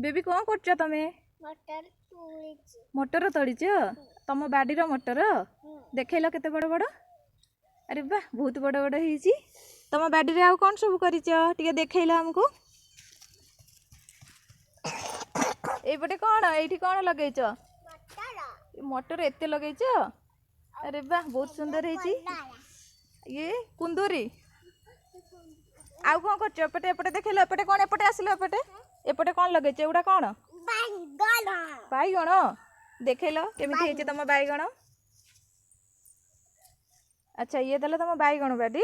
Baby, କ'ଣ କରୁଛ ତମେ? ମଟର ତୋଳିଛି। ମଟର ତୋଳିଛ? ତମ ବାଡ଼ିର ମଟର? ଦେଖେଇଲ କେତେ ବଡ଼ ବଡ଼। ଆରେ ବା, ବହୁତ ବଡ଼ ବଡ଼ ହେଇଛି। ତମ ବାଡ଼ିରେ ଆଉ କ'ଣ ସବୁ କରିଛ, ଟିକେ ଦେଖେଇଲ ଆମକୁ। ଏଇପଟେ କ'ଣ, ଏଇଠି କ'ଣ ଲଗେଇଛ? ମଟର। ଏ ମଟର ଏତେ ଲଗେଇଛ? ଆରେ ବା, ବହୁତ ସୁନ୍ଦର ହେଇଛି। କଲରା। ଇଏ କୁନ୍ଦୁରି। ଆଉ କ'ଣ କରୁଛ ଏପଟେ? ଏପଟେ ଦେଖେଇଲ, ଏପଟେ କ'ଣ? ଏପଟେ ଆସିଲ, ଏପଟେ ଏପଟେ କ'ଣ ଲଗେଇଛ? ଏଗୁଡ଼ା କ'ଣ? ବାଇଗଣ। ବାଇଗଣ। ଦେଖେଇଲ କେମିତି ହେଇଛି ତମ ବାଇଗଣ। ଆଚ୍ଛା, ଇଏ ତାହେଲେ ତମ ବାଇଗଣ ବାଡ଼ି।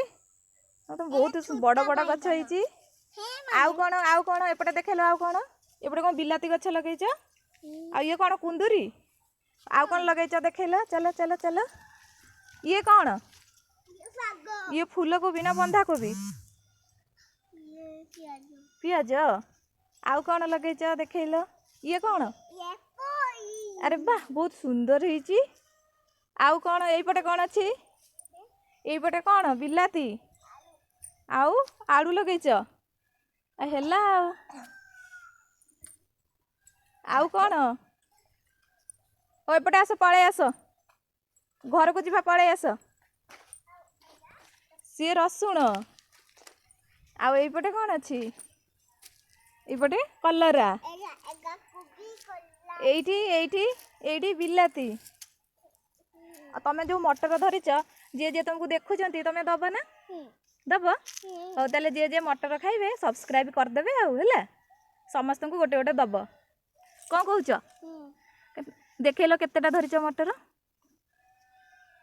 ତ ବହୁତ ବଡ଼ ବଡ଼ ଗଛ ହେଇଛି। ଆଉ କ'ଣ, ଆଉ କ'ଣ ଏପଟେ ଦେଖେଇଲ? ଆଉ କ'ଣ ଏପଟେ? କ'ଣ ବିଲାତି ଗଛ ଲଗେଇଛ? ଆଉ ଇଏ କ'ଣ, କୁନ୍ଦୁରି? ଆଉ କ'ଣ ଲଗେଇଛ ଦେଖେଇଲ। ଚାଲ ଚାଲ ଚାଲ। ଇଏ କ'ଣ? ଶାଗ। ଇଏ ଫୁଲକୋବି ନା ବନ୍ଧାକୋବି? ଇଏ ପିଆଜ। ପିଆଜ। ଆଉ କ'ଣ ଲଗେଇଛ ଦେଖେଇଲ। ଇଏ କ'ଣ? ଇଏ ପୋଇ। ଆରେ ବା, ବହୁତ ସୁନ୍ଦର ହେଇଛି। ଆଉ କ'ଣ ଏଇପଟେ କ'ଣ ଅଛି? ଏଇପଟେ କ'ଣ? ବିଲାତି ଆଉ ଆଳୁ ଲଗେଇଛ। ହେଲା ଆଉ। ଆଉ କ'ଣ? ଓ, ଏପଟେ ଆସ, ପଳେଇ ଆସ, ଘରକୁ ଯିବା, ପଳେଇ ଆସ। ସିଏ ରସୁଣ। ଆଉ ଏଇପଟେ କ'ଣ ଅଛି? ଏଇପଟେ କଲରା। ଏଗା ଏଗା କୋବି, କଲରା। ଏଇଠି ଏଇଠି ଏଇଠି ବିଲାତି। ଆଉ ତମେ ଯେଉଁ ମଟର ଧରିଛ, ଯିଏ ଯିଏ ତମକୁ ଦେଖୁଛନ୍ତି, ତମେ ଦବ ନା? ଦବ? ହଉ ତାହେଲେ, ଯିଏ ଯିଏ ମଟର ଖାଇବେ ସବସ୍କ୍ରାଇବ୍ କରିଦେବେ ଆଉ। ହେଲା, ସମସ୍ତଙ୍କୁ ଗୋଟେ ଗୋଟେ ଦବ। କ'ଣ କହୁଛ? ଦେଖେଇଲ କେତେଟା ଧରିଛ ମଟର।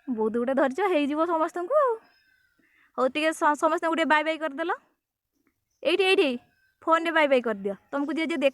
ବହୁତ ଗୋଟେ ଧରିଛ, ହେଇଯିବ ସମସ୍ତଙ୍କୁ ଆଉ। ହଉ, ଟିକେ ସମସ୍ତଙ୍କୁ ଟିକେ ବାଇ ବାଇ କରିଦେଲ। ଏଇଠି ଏଇଠି ଫୋନରେ ବାଇ ବାଇ କରିଦିଅ, ତମକୁ ଯିଏ ଯିଏ ଦେଖୁ